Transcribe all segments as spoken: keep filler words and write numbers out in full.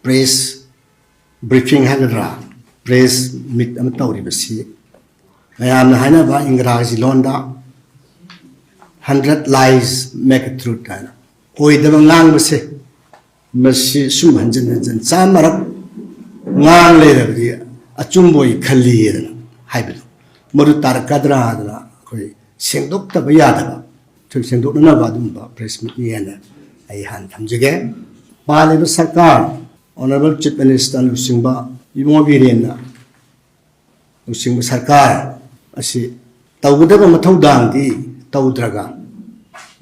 Press ꯕ꯭ꯔꯤꯐꯤꯡ ꯍꯥꯏꯒꯗ꯭ꯔꯥ, press ꯃꯤꯠ ꯑꯃ ꯇꯧꯔꯤꯕꯁꯤ, ꯃꯌꯥꯝꯅ ꯍꯥꯏꯅꯕ ꯏꯪꯒ꯭ꯔꯥꯖꯤ ꯂꯣꯟꯗ "hundred lies make a truth" ꯍꯥꯏꯅ, ꯑꯣꯏꯗꯕ ꯉꯥꯡꯕꯁꯦ, ꯃꯁꯤ ꯁꯨꯝ ꯍꯟꯖꯤꯟ ꯍꯟꯖꯤꯟ ꯆꯥꯝꯃꯔꯛ ꯉꯥꯡ ꯂꯩꯔꯕꯗꯤ ꯑꯆꯨꯝꯕ ꯑꯣꯏ ꯈꯜꯂꯤꯗꯅ ꯍꯥꯏꯕꯗꯣ, ꯃꯗꯨ ꯇꯥꯔꯛꯀꯗ꯭ꯔꯥ ꯍꯥꯏꯗꯅ ꯑꯩꯈꯣꯏ ꯁꯦꯡꯗꯣꯛꯇꯕ ꯌꯥꯗꯕ, ꯑꯩꯈꯣꯏ ꯁꯦꯡꯗꯣꯛꯅꯅꯕ ꯑꯗꯨꯝꯕ ꯄ꯭ꯔꯦꯁ ꯃꯤꯠꯅꯤ ꯍꯥꯏꯅ ꯑꯩ ꯍꯥꯟꯅ ꯊꯝꯖꯒꯦ꯫ ꯄꯥꯜꯂꯤꯕ ꯁꯔꯀꯥꯔ, ꯑꯣꯅꯔꯦꯕꯜ ꯆꯤꯐ ꯃꯤꯅꯤꯁꯇꯔ ꯂꯨꯆꯤꯡꯕ ꯏꯕꯨꯡꯉꯣ ꯕꯤꯔꯦꯟꯅ ꯂꯨꯆꯤꯡꯕ ꯁꯔꯀꯥꯔ ꯑꯁꯤ ꯇꯧꯒꯗꯕ ꯃꯊꯧꯗꯥꯡꯗꯤ ꯇꯧꯗ꯭ꯔꯒ,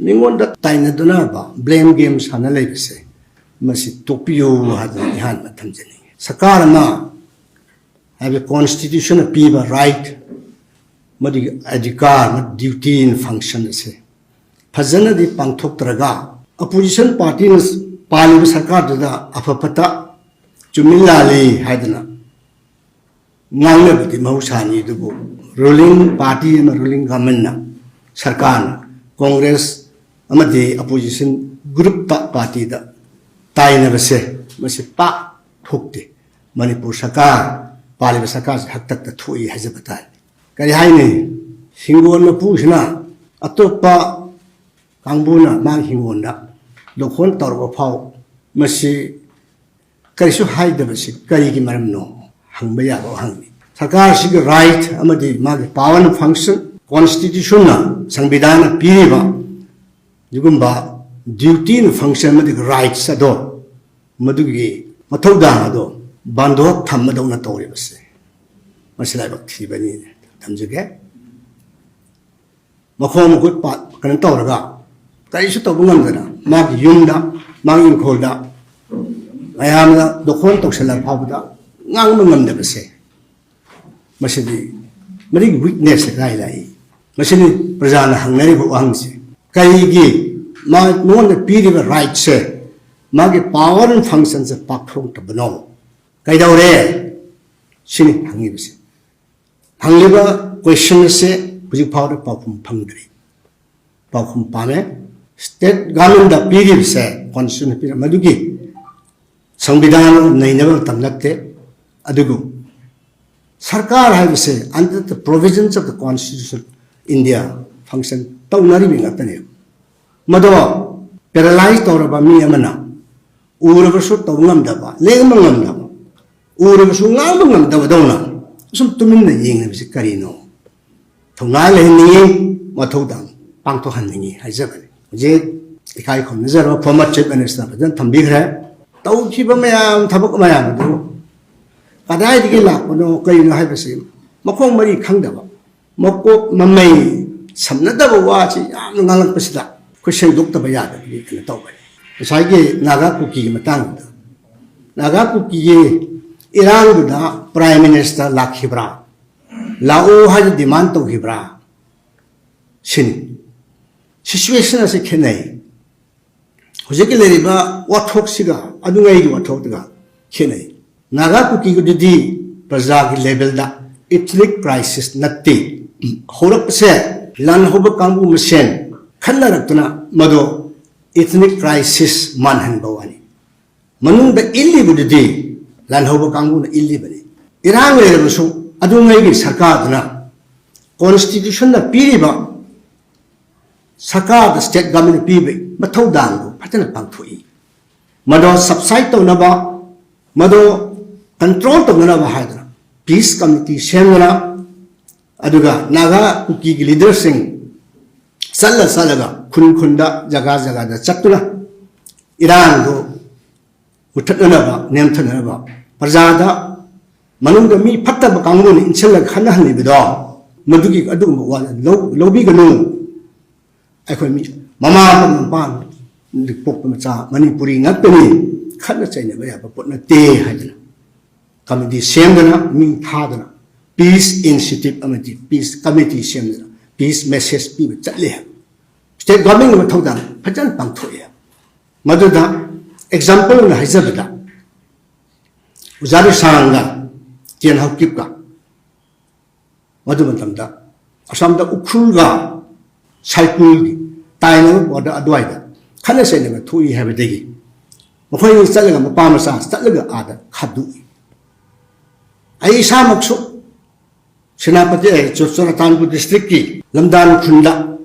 ꯃꯤꯉꯣꯟꯗ ꯇꯥꯏꯅꯗꯅꯕ ꯕ꯭ꯂꯦꯝ ꯒꯦꯝ ꯁꯥꯟꯅ ꯂꯩꯕꯁꯦ, ꯃꯁꯤ ꯇꯣꯛꯄꯤꯌꯨ ꯍꯥꯏꯗꯅ ꯏꯍꯥꯟ ꯍꯥꯟꯅ ꯊꯝꯖꯅꯤꯡꯉꯤ꯫ ꯁꯔꯀꯥꯔ ꯑꯃ ꯍꯥꯏꯕꯗꯤ ꯀꯣꯟꯁꯇꯤꯇ꯭ꯌꯨꯁꯟꯅ ꯄꯤꯕ ꯔꯥꯏꯠ, ꯃꯗꯨꯒꯤ ꯑꯙꯤꯀꯥꯔ, ꯗ꯭ꯌꯨꯇꯤ ꯑꯦꯟ ꯐꯪꯁꯟ ꯑꯁꯦ ꯐꯖꯅꯗꯤ ꯄꯥꯡꯊꯣꯛꯇ꯭ꯔꯒ, ꯑꯣꯄꯣꯖꯤꯁꯟ ꯄꯥꯔꯇꯤꯅ ꯄꯥꯜꯂꯤꯕ ꯁꯔꯀꯥꯔꯗꯨꯗ ꯑꯐ ꯐꯠꯇ, ꯆꯨꯝꯃꯤ ꯂꯥꯜꯂꯤ ꯍꯥꯏꯗꯅ ꯉꯥꯡꯅꯕꯗꯤ ꯃꯍꯧꯁꯥꯅꯤ, ꯑꯗꯨꯕꯨ ꯔꯨꯂꯤꯡ ꯄꯥꯔꯇꯤ ꯑꯃ, ꯔꯨꯂꯤꯡ ꯒꯚꯔꯟꯃꯦꯟꯅ, ꯁꯔꯀꯥꯔꯅ ꯀꯣꯡꯒ꯭ꯔꯦꯁ ꯑꯃꯗꯤ ꯑꯣꯄꯣꯖꯤꯁꯟ ꯒ꯭ꯔꯨꯞꯇ, ꯄꯥꯔꯇꯤꯗ ꯇꯥꯏꯅꯕꯁꯦ, ꯃꯁꯤ ꯄꯥꯛ ꯊꯣꯛꯇꯦ꯫ ꯃꯅꯤꯄꯨꯔ ꯁꯔꯀꯥꯔ, ꯄꯥꯜꯂꯤꯕ ꯁꯔꯀꯥꯔꯁꯤ ꯍꯥꯛꯇꯛꯇ ꯊꯣꯛꯏ ꯍꯥꯏꯖꯕ ꯇꯥꯔꯦ꯫ ꯀꯔꯤ ꯍꯥꯏꯅꯤ? ꯍꯤꯡꯒꯣꯜ ꯃꯄꯨꯁꯤꯅ ꯑꯇꯣꯞꯄ ꯀꯥꯡꯕꯨꯅ ꯃꯥꯒꯤ ꯍꯤꯡꯒꯣꯜꯗ ꯂꯧꯈꯣꯟ ꯇꯧꯔꯕ ꯐꯥꯎ, ꯃꯁꯤ ꯀꯔꯤꯁꯨ ꯍꯥꯏꯗꯕꯁꯤ ꯀꯔꯤꯒꯤ ꯃꯔꯝꯅꯣ ꯍꯪꯕ ꯌꯥꯕ ꯋꯥꯍꯪꯅꯤ꯫ ꯁꯔꯀꯥꯔꯁꯤꯒꯤ ꯔꯥꯏꯠ ꯑꯃꯗꯤ ꯃꯥꯒꯤ ꯄꯥꯋꯔ ꯑꯦꯟ ꯐꯪꯁꯟ, ꯀꯣꯟꯁꯇꯤꯇ꯭ꯌꯨꯁꯟꯅ, ꯁꯪꯕꯤꯙꯥꯟꯅ ꯄꯤꯔꯤꯕ ꯑꯗꯨꯒꯨꯝꯕ ꯗ꯭ꯌꯨꯇꯤ ꯑꯦꯟ ꯐꯪꯁꯟ ꯑꯃꯗꯤ ꯔꯥꯏꯠꯁ ꯑꯗꯣ, ꯃꯗꯨꯒꯤ ꯃꯊꯧꯗꯥꯡ ꯑꯗꯣ ꯕꯥꯟꯗꯣꯞ ꯊꯝꯕꯗꯧꯅ ꯇꯧꯔꯤꯕꯁꯦ, ꯃꯁꯤ ꯂꯥꯏꯕꯛ ꯊꯤꯕꯅꯤ ꯊꯝꯖꯒꯦ꯫ ꯃꯈꯣꯡ ꯃꯈꯨꯠ ꯄꯥ-, ꯀꯩꯅꯣ ꯇꯧꯔꯒ, ꯀꯔꯤꯁꯨ ꯇꯧꯕ ꯉꯝꯗꯅ, ꯃꯥꯒꯤ ꯌꯨꯝꯗ, ꯃꯥꯒꯤ ꯏꯪꯈꯣꯜꯗ ꯃꯌꯥꯝꯅ ꯗꯣꯈꯣꯟ ꯇꯧꯁꯜꯂ ꯐꯥꯎꯕꯗ ꯉꯥꯡꯕ ꯉꯝꯗꯕꯁꯦ, ꯃꯁꯤꯗꯤ ꯃꯗꯨꯒꯤ ꯋꯤꯛꯅꯦꯁꯁꯦ ꯀꯗꯥꯏ ꯂꯥꯛꯏ? ꯃꯁꯤꯅꯤ ꯄ꯭ꯔꯖꯥꯅ ꯍꯪꯅꯔꯤꯕ ꯋꯥꯍꯪꯁꯦ꯫ ꯀꯔꯤꯒꯤ ꯃꯥ-, ꯃꯉꯣꯟꯗ ꯄꯤꯔꯤꯕ ꯔꯥꯏꯠꯁꯦ, ꯃꯥꯒꯤ ꯄꯥꯋꯔ ꯑꯦꯟ ꯐꯪꯁꯟꯁꯦ ꯄꯥꯡꯊꯣꯛꯇꯕꯅꯣ? ꯀꯩꯗꯧꯔꯦ? ꯁꯤꯅꯤ ꯍꯪꯉꯤꯕꯁꯦ꯫ ꯍꯪꯂꯤꯕ ꯀꯣꯏꯁꯟ ꯑꯁꯦ ꯍꯧꯖꯤꯛ ꯐꯥꯎꯗ ꯄꯥꯎꯈꯨꯝ ꯐꯪꯗ꯭ꯔꯤ꯫ ꯄꯥꯎꯈꯨꯝ ꯄꯥꯝꯃꯦ꯫ ꯁ꯭ꯇꯦꯠ ꯒꯚꯔꯟꯃꯦꯟꯗ ꯄꯤꯔꯤꯕꯁꯦ, ꯀꯣꯟꯁꯇꯤꯇ꯭ꯌꯨꯁꯟꯅ ꯄꯤꯔꯤꯕ ꯃꯗꯨꯒꯤ ꯁꯪꯕꯤꯙꯥꯟ ꯅꯩꯅꯕ ꯃꯇꯝ ꯅꯠꯇꯦ꯫ ꯑꯗꯨꯕꯨ ꯁꯔꯀꯥꯔ ꯍꯥꯏꯕꯁꯦ under the provisions of the Constitution India function ꯇꯧꯅꯔꯤꯕ ꯉꯥꯛꯇꯅꯦꯕ꯫ ꯃꯗꯣ ꯄꯦꯔꯥꯂꯥꯏꯁ ꯇꯧꯔꯕ ꯃꯤ ꯑꯃꯅ ꯎꯔꯕꯁꯨ ꯇꯧꯕ ꯉꯝꯗꯕ, ꯂꯦꯡꯕ ꯉꯝꯗꯕ, ꯎꯔꯕꯁꯨ ꯉꯥꯡꯕ ꯉꯝꯗꯕꯗꯧꯅ ꯁꯨꯝ ꯇꯨꯃꯤꯟꯅ ꯌꯦꯡꯂꯤꯕꯁꯤ ꯀꯔꯤꯅꯣ? ꯊꯧꯅꯥ ꯂꯩꯍꯟꯅꯤꯡꯉꯤ, ꯃꯊꯧꯗꯥꯡ ꯄꯥꯡꯊꯣꯛꯍꯟꯅꯤꯡꯉꯤ ꯍꯥꯏꯖꯕꯅꯤ꯫ ꯍꯧꯖꯤꯛ ꯏꯀꯥꯏ ꯈꯨꯝꯅꯖꯔꯕ former Chief Minister ꯐꯖꯅ ꯊꯝꯕꯤꯈ꯭ꯔꯦ꯫ ꯇꯧꯈꯤꯕ ꯃꯌꯥꯝ, ꯊꯕꯛ ꯃꯌꯥꯝ ꯑꯗꯨ ꯀꯗꯥꯏꯗꯒꯤ ꯂꯥꯛꯄꯅꯣ, ꯀꯔꯤꯅꯣ ꯍꯥꯏꯕꯁꯤ ꯃꯈꯣꯡ ꯃꯔꯤ ꯈꯪꯗꯕ, ꯃꯀꯣꯛ ꯃꯃꯩ ꯁꯝꯅꯗꯕ ꯋꯥꯁꯤ ꯌꯥꯝꯅ ꯉꯥꯡꯂꯛꯄꯁꯤꯗ ꯑꯩꯈꯣꯏ ꯁꯦꯡꯗꯣꯛꯇꯕ ꯌꯥꯗꯕꯒꯤ ꯀꯩꯅꯣ ꯇꯧꯕꯅꯤ꯫ ꯉꯁꯥꯏꯒꯤ ꯅꯥꯒꯥ ꯀꯨꯀꯤꯒꯤ ꯃꯇꯥꯡꯗꯨꯗ, ꯅꯥꯒꯥ ꯀꯨꯀꯤꯒꯤ ꯏꯔꯥꯡꯗꯨꯗ Prime Minister ꯂꯥꯛꯈꯤꯕ꯭ꯔꯥ, ꯂꯥꯛꯑꯣ ꯍꯥꯏꯅ demand ꯇꯧꯈꯤꯕ꯭ꯔꯥ ꯁꯤꯅꯤ꯫ Situation ꯑꯁꯤ ꯈꯦꯠꯅꯩ꯫ ꯍꯧꯖꯤꯛꯀꯤ ꯂꯩꯔꯤꯕ ꯋꯥꯊꯣꯛꯁꯤꯒ ꯑꯗꯨꯉꯩꯒꯤ ꯋꯥꯊꯣꯛꯇꯨꯒ ꯈꯦꯠꯅꯩ꯫ ꯅꯥꯒꯥ ꯀꯨꯀꯤꯒꯤꯗꯨꯗꯤ ꯄ꯭ꯔꯖꯥꯒꯤ levelꯗ ethnic crisis ꯅꯠꯇꯦ꯫ ꯍꯧꯔꯛꯄꯁꯦ ꯂꯥꯟꯍꯧꯕ ꯀꯥꯡꯕꯨ ꯃꯁꯦꯟ ꯈꯠꯅꯔꯛꯇꯨꯅ ꯃꯗꯨ ethnic crisis ꯃꯥꯟꯍꯟꯕ ꯋꯥꯅꯤ꯫ ꯃꯅꯨꯡꯗ ꯏꯜꯂꯤꯕꯗꯨꯗꯤ ꯂꯥꯟꯍꯧꯕ ꯀꯥꯡꯕꯨꯅ ꯏꯜꯂꯤꯕꯅꯤ꯫ ꯏꯔꯥꯡ ꯂꯩꯔꯕꯁꯨ ꯑꯗꯨꯉꯩꯒꯤ ꯁꯔꯀꯥꯔꯗꯨꯅ Constitutionꯅ ꯄꯤꯔꯤꯕ, ꯁꯔꯀꯥꯔꯗ state governmentꯅ ꯄꯤꯕ ꯃꯊꯧꯗꯥꯡꯗꯨ ꯐꯖꯅ ꯄꯥꯡꯊꯣꯛꯏ꯫ ꯃꯗꯣ subside ꯇꯧꯅꯕ, ꯃꯗꯣ control ꯇꯧꯅꯅꯕ ꯍꯥꯏꯗꯅ peace committee ꯁꯦꯝꯗꯨꯅ, ꯑꯗꯨꯒ ꯅꯥꯒꯥ ꯀꯨꯀꯤꯒꯤ leaderꯁꯤꯡ ꯆꯠꯂ ꯆꯠꯂꯒ ꯈꯨꯟ ꯈꯨꯟꯗ, ꯖꯒꯥ ꯖꯒꯥꯗ ꯆꯠꯇꯨꯅ ꯏꯔꯥꯡꯗꯨ ꯃꯨꯊꯠꯅꯅꯕ, ꯅꯦꯝꯊꯅꯅꯕ, ꯄ꯭ꯔꯖꯥꯗ, ꯃꯅꯨꯡꯗ ꯃꯤ ꯐꯠꯇꯕ ꯀꯥꯡꯕꯨꯅ ꯏꯟꯁꯤꯜꯂꯒ ꯈꯠꯅꯍꯜꯂꯤꯕꯗꯣ, ꯃꯗꯨꯒꯤ ꯑꯗꯨꯒꯨꯝꯕ ꯋꯥ ꯂꯧ-, ꯂꯧꯕꯤꯒꯅꯨ꯫ ꯑꯩꯈꯣꯏ ꯃꯤ ꯃꯃꯥ ꯑꯃ ꯃꯄꯥ ꯑꯃ ꯄꯣꯛꯄ ꯃꯆꯥ ꯃꯅꯤꯄꯨꯔꯤ ꯉꯥꯛꯇꯅꯤ, ꯈꯠꯅ ꯆꯩꯅꯕ ꯌꯥꯕ ꯄꯣꯠ ꯅꯠꯇꯦ ꯍꯥꯏꯗꯅ committee ꯁꯦꯝꯗꯅ, ꯃꯤ ꯊꯥꯗꯅ, peace initiative ꯑꯃꯗꯤ peace committee ꯁꯦꯝꯗꯅ peace message ꯄꯤꯕ ꯆꯠꯂꯦ ꯍꯥꯏꯕ꯫ State governmentꯒꯤ ꯃꯊꯧꯗꯥꯡ ꯐꯖꯅ ꯄꯥꯡꯊꯣꯛꯑꯦ꯫ ꯃꯗꯨꯗ example ꯑꯣꯏꯅ ꯍꯥꯏꯖꯕꯗ, ꯑꯣꯖꯥ ꯔꯤꯁꯥꯡꯒ ꯇꯦꯟ ꯍꯧꯀꯤꯞꯀ ꯃꯗꯨ ꯃꯇꯝꯗ ꯑꯁꯥꯝꯗ ꯎꯈ꯭ꯔꯨꯜꯒ ꯁꯥꯏꯀꯨꯜꯒꯤ ꯇꯥꯏꯅꯕ border ꯑꯗꯨꯋꯥꯏꯗ ꯈꯠꯅ ꯆꯩꯅꯕ ꯊꯣꯛꯏ ꯍꯥꯏꯕꯗꯒꯤ ꯃꯈꯣꯏꯅꯤ ꯆꯠꯂꯒ, ꯃꯄꯥ ꯃꯆꯥ ꯆꯠꯂꯒ ꯑꯥꯗ ꯈꯥꯗꯣꯛꯏ꯫ ꯑꯩ ꯏꯁꯥꯃꯛꯁꯨ ꯁꯦꯅꯥꯄꯇꯤ, ꯑꯦ, ꯆꯨ-, ꯆꯨꯔꯆꯥꯟꯄꯨꯔ ꯗꯤꯁꯇ꯭ꯔꯤꯛꯀꯤ ꯂꯝꯗꯥꯟ ꯈꯨꯟꯗ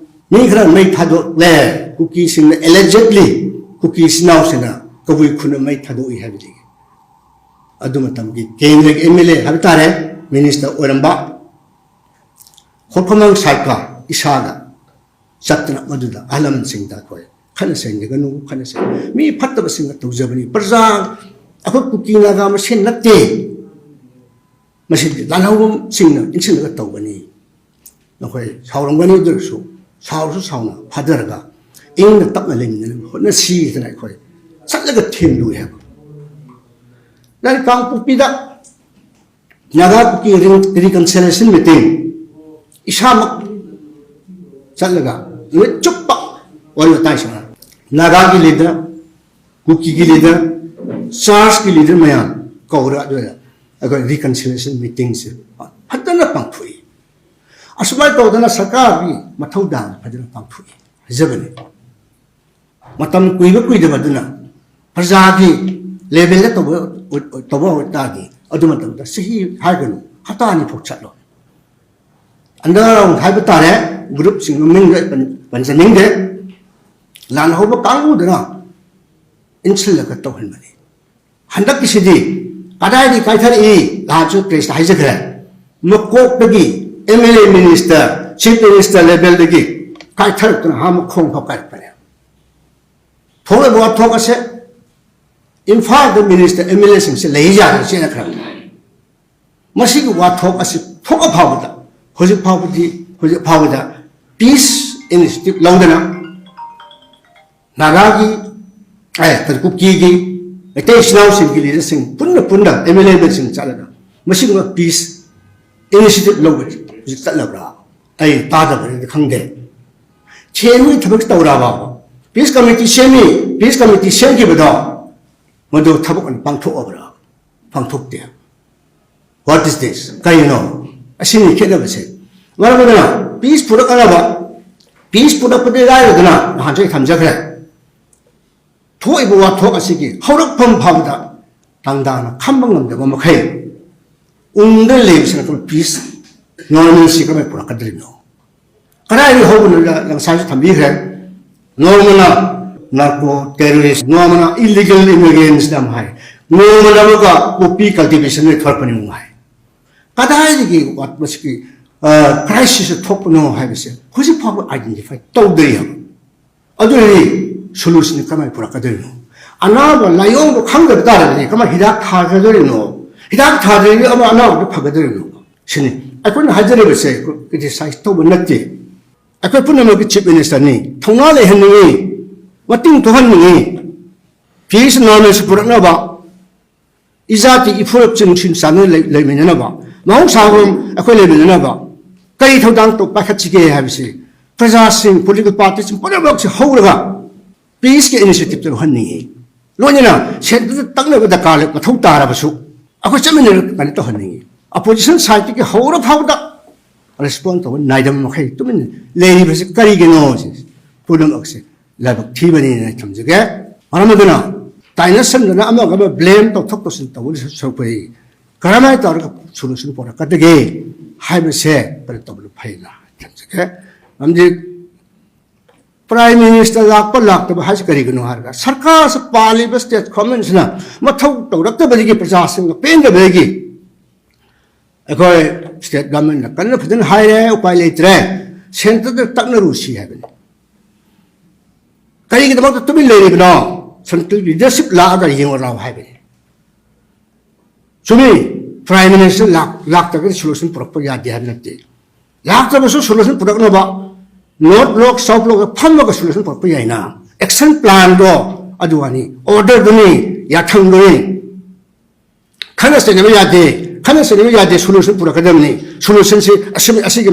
ꯃꯤ ꯈꯔ ꯃꯩ ꯊꯥꯗꯣꯛꯂꯦ꯫ ꯀꯨꯀꯤꯁꯤꯡꯅ, allegedly, ꯀꯨꯀꯤ ꯏꯆꯤꯟ ꯏꯅꯥꯎꯁꯤꯡꯅ ꯀꯕꯨꯏ ꯈꯨꯟꯗ ꯃꯩ ꯊꯥꯗꯣꯛꯏ ꯍꯥꯏꯕꯗꯒꯤ ꯑꯗꯨ ꯃꯇꯝꯒꯤ ꯀꯦꯟꯗ꯭ꯔꯒꯤ M L A ꯍꯥꯏꯕ ꯇꯥꯔꯦ, ꯃꯤꯅꯤꯁꯇꯔ ꯑꯣꯏꯔꯝꯕ ꯈꯣꯔꯈꯣꯃꯪ ꯁꯥꯏꯀ ꯏꯁꯥꯒ ꯆꯠꯇꯅ ꯃꯗꯨꯗ ꯑꯍꯜ ꯂꯃꯟꯁꯤꯡꯗ ꯑꯩꯈꯣꯏ ꯈꯠꯅ ꯆꯩꯅꯒꯅꯨ, ꯈꯠꯅ ꯆꯩ-, ꯃꯤ ꯐꯠꯇꯕꯁꯤꯡꯅ ꯇꯧꯖꯕꯅꯤ, ꯄ꯭ꯔꯖꯥ, ꯑꯩꯈꯣꯏ ꯀꯨꯀꯤ ꯅꯥꯒꯥ ꯃꯁꯦꯟ ꯅꯠꯇꯦ, ꯃꯁꯤꯗꯤ ꯂꯥꯜꯍꯧꯕꯁꯤꯡꯅ ꯏꯟꯁꯤꯜꯂꯒ ꯇꯧꯕꯅꯤ, ꯅꯈꯣꯏ ꯁꯥꯎꯔꯝꯒꯅꯤ, ꯑꯗꯨ ꯑꯣꯏꯔꯁꯨ ꯁꯥꯎꯔꯁꯨ ꯁꯥꯎꯅ ꯐꯥꯊꯔꯒ ꯏꯪꯅ ꯇꯞꯅ ꯂꯩꯃꯤꯟꯅꯅꯕ ꯍꯣꯠꯅꯁꯤ ꯍꯥꯏꯗꯅ ꯑꯩꯈꯣꯏ ꯆꯠꯂꯒ ꯊꯦꯝꯂꯨꯏ ꯍꯥꯏꯕ꯫ ꯂꯥꯏꯔꯤꯛ ꯀꯥꯡꯄꯣꯛꯄꯤꯗ ꯅꯥꯒꯥ ꯀꯨꯀꯤ ꯔꯤ-, reconciliation meeting ꯏꯁꯥꯃꯛ ꯆꯠꯂꯒ ꯅꯨꯃꯤꯠ ꯆꯨꯞꯄ ꯋꯥꯔꯤ ꯋꯥꯇꯥꯏ ꯁꯥꯟꯅ, ꯅꯥꯒꯥꯒꯤ leader, ꯀꯨꯀꯤꯒꯤ leader, churchꯀꯤ leader ꯃꯌꯥꯝ ꯀꯧꯔ ꯑꯗꯨꯗ ꯑꯩꯈꯣꯏ reconciliation meetingꯁꯦ ꯐꯖꯅ ꯄꯥꯡꯊꯣꯛꯏ꯫ ꯑꯁꯨꯃꯥꯏꯅ ꯇꯧꯗꯅ ꯁꯔꯀꯥꯔꯒꯤ ꯃꯊꯧ ꯗꯥꯡ ꯐꯖꯅ ꯄꯥꯡꯊꯣꯛꯏ ꯍꯥꯏꯖꯕꯅꯤ꯫ ꯃꯇꯝ ꯀꯨꯏꯕ ꯀꯨꯏꯗꯕ ꯑꯗꯨꯅ ꯄ꯭ꯔꯖꯥꯒꯤ levelꯗ ꯇꯧꯕ, ꯇꯧꯕ ꯑꯣꯏꯇꯥꯔꯗꯤ ꯑꯗꯨ ꯃꯇꯝꯗ ꯆꯍꯤ ꯍꯥꯏꯒꯅꯨ, ꯍꯞꯇꯥ ꯑꯅꯤ ꯐꯥꯎ ꯆꯠꯂꯣ꯫ Underground ꯍꯥꯏꯕ ꯇꯥꯔꯦ, groupꯁꯤꯡ ꯃꯃꯤꯡꯗꯣ ꯑꯩ ꯄꯟ-, ꯄꯟꯖꯅꯤꯡꯗꯦ꯫ ꯂꯥꯟꯍꯧꯕ ꯀꯥꯡꯕꯨꯗꯨꯅ ꯏꯟꯁꯤꯜꯂꯒ ꯇꯧꯍꯟꯕꯅꯤ꯫ ꯍꯟꯗꯛꯀꯤꯁꯤꯗꯤ ꯀꯗꯥꯏꯗꯒꯤ ꯀꯥꯏꯊꯔꯛꯏ? ꯅꯍꯥꯟꯁꯨ pressꯇ ꯍꯥꯏꯖꯈ꯭ꯔꯦ, ꯃꯀꯣꯛꯇꯒꯤ M L A, minister, chief minister levelꯗꯒꯤ ꯀꯥꯏꯊꯔꯛꯇꯨꯅ ꯍꯥ ꯃꯈꯣꯡ ꯐꯥꯎ ꯀꯥꯏꯔꯛꯄꯅꯦ꯫ ꯊꯣꯛꯂꯤꯕ ꯋꯥꯊꯣꯛ ꯑꯁꯦ ꯏꯝꯐꯥꯜꯗ minister, M L Aꯁꯤꯡꯁꯦ ꯂꯩ ꯌꯥꯔꯦ ꯆꯦꯟꯅꯈ꯭ꯔꯕꯅꯤ꯫ ꯃꯁꯤꯒꯤ ꯋꯥꯊꯣꯛ ꯑꯁꯤ ꯊꯣꯛꯑ ꯐꯥꯎꯕꯗ, ꯍꯧꯖꯤꯛ ꯐꯥꯎꯕꯗꯤ, ꯍꯧꯖꯤꯛ ꯐꯥꯎꯕꯗ peace initiative ꯂꯧꯗꯅ ꯅꯥꯒꯥꯒꯤ, ꯑꯦ, ꯀꯨꯀꯤꯒꯤ, ꯃꯩꯇꯩ ꯏꯆꯤꯟ ꯏꯅꯥꯎꯁꯤꯡꯒꯤ leaderꯁꯤꯡ ꯄꯨꯟꯅ ꯄꯨꯟꯅ M L A ꯁꯤꯡ ꯆꯠꯂꯒ ꯃꯁꯤꯒꯨꯝꯕ peace initiative ꯂꯧꯕ ꯍꯧꯖꯤꯛ ꯆꯠꯂꯕ꯭ꯔꯥ? ꯑꯩ ꯇꯥꯗꯕꯅꯤꯅ ꯈꯪꯗꯦ꯫ ꯁꯦꯝꯕꯒꯤ ꯊꯕꯛ ꯇꯧꯔꯕ? Peace committee ꯁꯦꯝꯃꯤ, peace committee ꯁꯦꯝꯈꯤꯕꯗꯣ ꯃꯗꯨ ꯊꯕꯛ ꯑꯣꯏꯅ ꯄꯥꯡꯊꯣꯛꯑꯕ꯭ꯔꯥ? ꯄꯥꯡꯊꯣꯛꯇꯦ꯫ What is this? ꯀꯔꯤꯅꯣ? ꯑꯁꯤꯅꯤ ꯈꯦꯠꯅꯕꯁꯦ꯫ ꯃꯔꯝ ꯑꯗꯨꯅ peace ꯄꯨꯔꯛꯅꯕ, peace ꯄꯨꯔꯛꯄꯗꯤ ꯂꯥꯏꯔꯗꯅ ꯅꯍꯥꯟꯁꯨ ꯑꯩ ꯊꯝꯖꯈ꯭ꯔꯦ꯫ ꯊꯣꯛꯏꯕ ꯋꯥꯊꯣꯛ ꯑꯁꯤꯒꯤ ꯍꯧꯔꯛꯐꯝ ꯐꯥꯎꯕꯗ ꯇꯥꯡꯗꯥꯅ ꯈꯝꯕ ꯉꯝꯗꯕ ꯃꯈꯩ ꯎꯪꯗ ꯂꯩꯕꯁꯤꯅ ꯑꯩꯈꯣꯏ peace, normalcy ꯀꯃꯥꯏꯅ ꯄꯨꯔꯛꯀꯗꯣꯔꯤꯕꯅꯣ? ꯀꯗꯥꯏꯗꯒꯤ ꯍꯧꯕꯅꯣ? ꯉꯁꯥꯏꯁꯨ ꯊꯝꯕꯤꯈ꯭ꯔꯦ꯫ ꯅꯣꯡꯃꯅ narco terrorist, ꯅꯣꯡꯃꯅ illegal immigrants ꯅ ꯑꯃ ꯍꯥꯏ, ꯅꯣꯡꯃꯅ ꯑꯃꯨꯛꯀ poppy cultivation ꯗꯒꯤ ꯊꯣꯔꯛꯄꯅꯤ ꯑꯃꯨꯛ ꯍꯥꯏ꯫ ꯀꯗꯥꯏꯗꯒꯤ ꯋꯥ-, ꯃꯁꯤꯒꯤ, ꯑ, crisis ꯊꯣꯛꯄꯅꯣ ꯍꯥꯏꯕꯁꯦ ꯍꯧꯖꯤꯛ ꯐꯥꯎꯕ identify ꯇꯧꯗ꯭ꯔꯤ ꯍꯥꯏꯕ꯫ ꯑꯗꯨꯅꯤ solution ꯀꯃꯥꯏꯅ ꯄꯨꯔꯛꯀꯗꯣꯏꯅꯣ? ꯑꯅꯥꯕ ꯂꯥꯏꯑꯣꯡꯗꯣ ꯈꯪꯗꯕ ꯇꯥꯔꯒꯗꯤ ꯀꯃꯥꯏꯅ ꯍꯤꯗꯥꯛ ꯊꯥꯒꯗꯣꯏꯅꯣ? ꯍꯤꯗꯥꯛ ꯊꯥꯗ꯭ꯔꯗꯤ ꯑꯃ ꯑꯅꯥꯕꯗꯣ ꯐꯒꯗꯣꯏꯅꯣ? ꯁꯤꯅꯤ ꯑꯩꯈꯣꯏꯅ ꯍꯥꯏꯖꯔꯤꯕꯁꯦ꯫ Criticize ꯇꯧꯕ ꯅꯠꯇꯦ꯫ ꯑꯩꯈꯣꯏ ꯄꯨꯝꯅꯃꯛꯀꯤ Chief Minister ꯅꯤ꯫ ꯊꯧꯅꯥ ꯂꯩꯍꯟꯅꯤꯡꯉꯤ, ꯃꯇꯤꯡ ꯊꯣꯛꯍꯟꯅꯤꯡꯉꯤ꯫ Peace, normalcy ꯄꯨꯔꯛꯅꯕ, ꯏꯖꯥꯇꯤ ꯏꯐꯨꯔꯨꯞꯁꯤꯡ ꯅꯨꯡꯁꯤ ꯆꯥꯟꯅꯅ ꯂꯩ-, ꯂꯩꯃꯤꯟꯅꯅꯕ, ꯃꯍꯧꯁꯥꯒꯨꯝ ꯑꯩꯈꯣꯏ ꯂꯩꯃꯤꯟꯅꯅꯕ ꯀꯔꯤ ꯊꯧꯗꯥꯡ ꯇꯧ-, ꯄꯥꯏꯈꯠꯁꯤꯒꯦ ꯍꯥꯏꯕꯁꯤ ꯄ꯭ꯔꯖꯥꯁꯤꯡ, political party ꯁꯤꯡ ꯄꯨꯝꯅꯃꯛꯁꯤ ꯍꯧꯔꯒ peace ꯀꯤ initiative ꯇꯨ ꯂꯧꯍꯟꯅꯤꯡꯉꯤ꯫ ꯂꯣꯏꯅꯅ centre ꯗ ꯇꯛꯅꯕ ꯗꯔꯀꯥꯔ ꯂꯩ, ꯃꯊꯧ ꯇꯥꯔꯕꯁꯨ ꯑꯩꯈꯣꯏ ꯆꯠꯃꯤꯟꯅꯔꯒ ꯀꯩꯅꯣ ꯇꯧꯍꯟꯅꯤꯡꯉꯤ꯫ Opposition side ꯇꯒꯤ ꯍꯧꯔ ꯐꯥꯎꯕꯗ respond ꯇꯧꯕ ꯅꯥꯏꯗꯕ ꯃꯈꯩ ꯇꯨꯃꯤꯟꯅ ꯂꯩꯔꯤꯕꯁꯤ ꯀꯔꯤꯒꯤꯅꯣ? ꯁꯤ ꯄꯨꯝꯅꯃꯛꯁꯦ ꯂꯥꯏꯕꯛ ꯊꯤꯕꯅꯤꯅ ꯑꯩ ꯊꯝꯖꯒꯦ꯫ ꯃꯔꯝ ꯑꯗꯨꯅ ꯇꯥꯏꯅꯁꯟꯗꯅ ꯑꯃꯒ ꯑꯃ blame ꯇꯧꯊꯣꯛ ꯇꯧꯁꯤꯟ ꯇꯧꯕ ꯁꯔꯨꯛꯄꯨꯗꯤ ꯀꯔꯝꯍꯥꯏꯅ ꯇꯧꯔꯒ solution ꯄꯨꯔꯛꯀꯗꯒꯦ ꯍꯥꯏꯕꯁꯦ ꯀꯩꯅꯣ ꯇꯧꯕꯅ ꯐꯩꯅ ꯊꯝꯖꯒꯦ꯫ ꯃꯔꯝꯗꯤ Prime Minister ꯂꯥꯛꯄ ꯂꯥꯛꯇꯕ ꯍꯥꯏꯁꯤ ꯀꯔꯤꯒꯤꯅꯣ ꯍꯥꯏꯔꯒ ꯁꯔꯀꯥꯔꯁꯤ, ꯄꯥꯜꯂꯤꯕ state government ꯁꯤꯅ ꯃꯊꯧ ꯇꯧꯔꯛꯇꯕꯗꯒꯤ, ꯄ꯭ꯔꯖꯥꯁꯤꯡꯅ ꯄꯦꯟꯗꯕꯗꯒꯤ ꯑꯩꯈꯣꯏ state government ꯅ ꯀꯟꯅ ꯐꯖꯅ ꯍꯥꯏꯔꯦ, ꯎꯄꯥꯏ ꯂꯩꯇ꯭ꯔꯦ, centre ꯗ ꯇꯛꯅꯔꯨꯁꯤ ꯍꯥꯏꯕꯅꯤ꯫ ꯀꯔꯤꯒꯤꯗꯃꯛꯇ ꯇꯨꯃꯤꯟ ꯂꯩꯔꯤꯕꯅꯣ? Central leadership ꯂꯥꯛꯑꯒ ꯌꯦꯡꯉꯨ ꯂꯥꯎ ꯍꯥꯏꯕꯅꯤ꯫ ꯆꯨꯝꯃꯤ, Prime Minister ꯂꯥꯛ-, ꯂꯥꯛꯇ꯭ꯔꯒꯗꯤ solution ꯄꯨꯔꯛꯄ ꯌꯥꯗꯦ ꯍꯥꯏꯕ ꯅꯠꯇꯦ꯫ ꯂꯥꯛꯇ꯭ꯔꯕꯁꯨ solution ꯄꯨꯔꯛꯅꯕ North Bloc, South Bloc ꯇ ꯐꯝꯃꯒ solution ꯄꯨꯔꯛꯄ ꯌꯥꯏꯅ꯫ Action plan ꯗꯣ ꯑꯗꯨ ꯋꯥꯅꯤ, order ꯗꯨꯅꯤ, ꯌꯥꯊꯪꯗꯨꯅꯤ꯫ ꯈꯠꯅ ꯆꯩꯅꯕ ꯌꯥꯗꯦ, ꯈꯠꯅ ꯆꯩꯅꯕ ꯌꯥꯗꯦ, solution ꯄꯨꯔꯛꯀꯗꯕꯅꯤ꯫ Solution ꯁꯤ ꯑꯁꯤ-, ꯑꯁꯤꯒꯤ,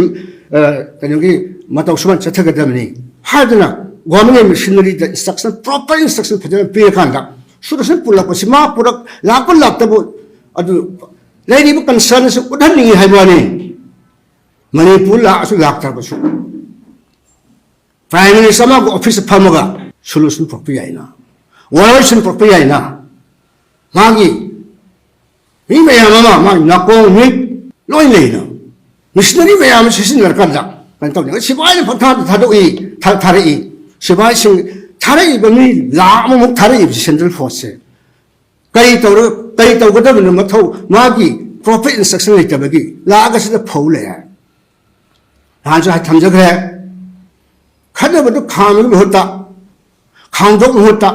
ꯑ, ꯀꯩꯅꯣꯒꯤ ꯃꯇꯧ ꯁꯨꯃꯥꯏꯅ ꯆꯠꯊꯒꯗꯕꯅꯤ ꯍꯥꯏꯗꯅ government ꯒꯤ machinery ꯗ instruction, proper instruction ꯐꯖꯅ ꯄꯤꯔꯀꯥꯟꯗ solution ꯄꯨꯔꯛꯄꯁꯤ ꯃꯥ ꯄꯨꯔꯛ-, ꯂꯥꯛꯄ ꯂꯥꯛꯇꯕ ꯑꯗꯨ ꯂꯩꯔꯤꯕ concern ꯁꯤ ꯎꯠꯍꯟꯅꯤꯡꯉꯤ ꯍꯥꯏꯕ ꯋꯥꯅꯤ꯫ ꯃꯅꯤꯄꯨꯔ ꯂꯥꯛꯑꯁꯨ ꯂꯥꯛꯇ꯭ꯔꯕꯁꯨ Prime Minister ꯑꯃꯒ office ꯇ ꯐꯝꯃꯒ solution ꯄꯨꯔꯛꯄ ꯌꯥꯏꯅ꯫ ꯋꯥꯔꯣꯏꯁꯤꯟ ꯄꯨꯔꯛꯄ ꯌꯥꯏꯅ, ꯃꯥꯒꯤ ꯃꯤ ꯃꯌꯥꯝ ꯑꯃ, ꯃꯥꯒꯤ ꯅꯥꯀꯣꯡ ꯃꯤꯠ ꯂꯣꯏ ꯂꯩꯅ, ꯃꯤꯁꯅꯔꯤ ꯃꯌꯥꯝ ꯑꯃ ꯁꯤꯖꯤꯟꯅꯔꯀꯥꯟꯗ ꯀꯩꯅꯣ ꯇꯧꯅꯤ꯫ ꯁꯤꯐꯥꯏꯅ ꯄꯪꯊꯥꯗ ꯊꯥꯗꯣꯛꯏ, ꯊꯥ-, ꯊꯥꯔꯛꯏ꯫ ꯁꯤꯐꯥꯏꯁꯤꯡ ꯊꯥꯔꯛꯏꯕ ꯃꯤ ꯂꯥꯈ ꯑꯃꯃꯨꯛ ꯊꯥꯔꯛꯏꯕꯁꯤ central forceꯁꯦ ꯀꯔꯤ ꯇꯧꯔ-, ꯀꯔꯤ ꯇꯧꯒꯗꯕꯅꯣ? ꯃꯊꯧ, ꯃꯥꯒꯤ proper instruction ꯂꯩꯇꯕꯒꯤ ꯂꯥꯛꯑꯒ ꯁꯤꯗ ꯐꯧ ꯂꯩ ꯍꯥꯏ꯫ ꯅꯍꯥꯟꯁꯨ ꯍꯥꯏ ꯊꯝꯖꯈ꯭ꯔꯦ, ꯈꯠꯅꯕꯗꯨ ꯈꯥꯝꯕꯒꯤ ꯃꯍꯨꯠꯇ, ꯈꯥꯝꯗꯣꯛ ꯃꯍꯨꯠꯇ,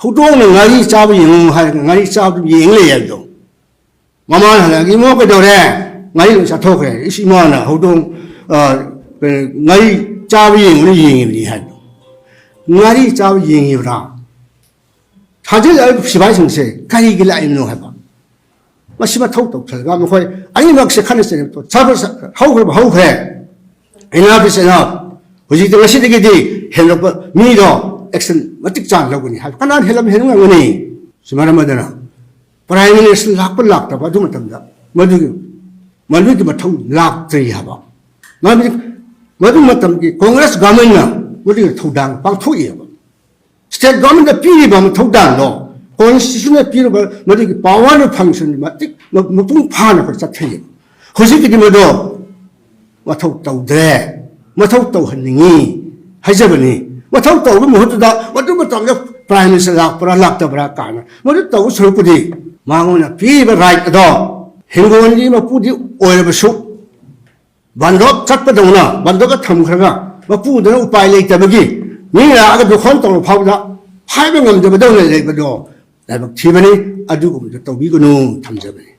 ꯍꯧꯗꯣꯡꯅ ꯉꯥꯔꯤ ꯆꯥꯕ ꯌꯦꯡꯉꯨ ꯍꯥꯏꯔꯒ ꯉꯥꯔꯤ ꯆꯥꯕꯗꯨ ꯌꯦꯡ ꯂꯩ ꯍꯥꯏꯕꯗꯣ꯫ ꯃꯃꯥꯅ ꯍꯜꯂꯛꯑꯒ, "ꯏꯃꯥ ꯀꯩꯗꯧꯔꯦ?" "ꯉꯥꯔꯤ ꯂꯣꯏ ꯆꯥꯊꯣꯛꯈ꯭ꯔꯦ꯫" "ꯏꯁ, ꯏꯃꯥꯅ ꯍꯧꯗꯣꯡ, ꯑ, ꯀꯩꯅꯣ, ꯉꯥꯔꯤ ꯆꯥꯕ ꯌꯦꯡꯉꯨꯅ ꯌꯦꯡꯉꯤꯕꯅꯤ" ꯍꯥꯏꯕꯗꯣ꯫ ꯉꯥꯔꯤ ꯆꯥꯕ ꯌꯦꯡꯉꯤꯕ꯭ꯔꯥ? ꯊꯥꯖꯤꯜꯂꯛꯏꯕ ꯁꯤꯐꯥꯏꯁꯤꯡꯁꯦ ꯀꯔꯤꯒꯤ ꯂꯥꯛꯏꯕꯅꯣ ꯍꯥꯏꯕ꯫ ꯃꯁꯤ ꯃꯊꯧ ꯇꯧꯊꯔꯒ ꯃꯈꯣꯏ ꯑꯅꯤꯃꯛꯁꯦ ꯈꯠꯅ ꯆꯩꯅꯕ ꯇꯣꯛ-, ꯁꯥꯐ-, ꯁꯥ-, ꯍꯧꯈ꯭ꯔꯕ ꯍꯧꯈ꯭ꯔꯦ꯫ Enough is enough꯫ ꯍꯧꯖꯤꯛꯇꯤ ꯉꯁꯤꯗꯒꯤꯗꯤ ꯍꯦꯟꯗꯣꯛꯄ ꯃꯤꯗꯣ action ꯃꯇꯤꯛ ꯆꯥꯅ ꯂꯧꯒꯅꯤ ꯍꯥꯏꯕ꯫ ꯀꯅꯥꯅ ꯍꯦꯜꯂꯝ-, ꯍꯦꯟꯕ ꯉꯝꯒꯅꯤ? ꯁꯤ ꯃꯔꯝ ꯑꯗꯨꯅ Prime Minister ꯂꯥꯛꯄ ꯂꯥꯛꯇꯕ ꯑꯗꯨ ꯃꯇꯝꯗ ꯃꯗꯨꯒꯤ, ꯃꯗꯨꯒꯤ ꯃꯊꯧ ꯂꯥꯛꯇ꯭ꯔꯤ ꯍꯥꯏꯕ꯫ ꯃꯔꯝꯗꯤ ꯃꯗꯨ ꯃꯇꯝꯒꯤ Congress governmentꯅ ꯃꯗꯨꯒꯤ ꯊꯧꯗꯥꯡ ꯄꯥꯡꯊꯣꯛꯏ ꯍꯥꯏꯕ꯫ State governmentꯅ ꯄꯤꯔꯤꯕ ꯃꯊꯧꯗꯥꯡꯗꯣ, constitutionꯅ ꯄꯤꯔꯤꯕ ꯃꯗꯨꯒꯤ power and function ꯃꯇꯤꯛ ꯃ-, ꯃꯄꯨꯡ ꯐꯥꯅ ꯑꯩꯈꯣꯏ ꯆꯠꯊꯩꯌꯦꯕ꯫ ꯍꯧꯖꯤꯛꯀꯤꯗꯤ ꯃꯗꯣ ꯃꯊꯧ ꯇꯧꯗ꯭ꯔꯦ, ꯃꯊꯧ ꯇꯧꯍꯟꯅꯤꯡꯉꯤ ꯍꯥꯏꯖꯕꯅꯤ꯫ ꯃꯊꯧ ꯇꯧꯕꯒꯤ ꯃꯍꯨꯠꯇꯨꯗ ꯃꯗꯨ ꯃꯇꯝꯗ Prime Minister ꯂꯥꯛꯄ꯭ꯔꯥ ꯂꯥꯛꯇꯕ꯭ꯔꯥ ꯀꯥꯏꯅ ꯃꯗꯨ ꯇꯧꯕ ꯁꯔꯨꯛꯄꯨꯗꯤ ꯃꯉꯣꯟꯗ ꯄꯤꯔꯤꯕ right ꯑꯗꯣ ꯍꯤꯡꯒꯣꯜꯒꯤ ꯃꯄꯨꯗꯤ ꯑꯣꯏꯔꯕꯁꯨ ꯕꯟꯗꯣꯞ ꯆꯠꯄꯗꯧꯅ ꯕꯟꯗꯣꯞꯇ ꯊꯝꯈ꯭ꯔꯒ ꯃꯄꯨꯗꯨꯅ ꯎꯄꯥꯏ ꯂꯩꯇꯕꯒꯤ ꯃꯤ ꯂꯥꯛꯑꯒ ꯗꯣꯈꯣꯟ ꯇꯧꯔ ꯐꯥꯎꯕꯗ ꯍꯥꯏꯕ ꯉꯝꯗꯕꯗꯧꯅ ꯂꯩꯕꯗꯣ ꯂꯥꯏꯕꯛ ꯊꯤꯕꯅꯤ꯫ ꯑꯗꯨꯒꯨꯝꯕꯗꯣ ꯇꯧꯕꯤꯒꯅꯨ꯫ ꯊꯝꯖꯕꯅꯤ꯫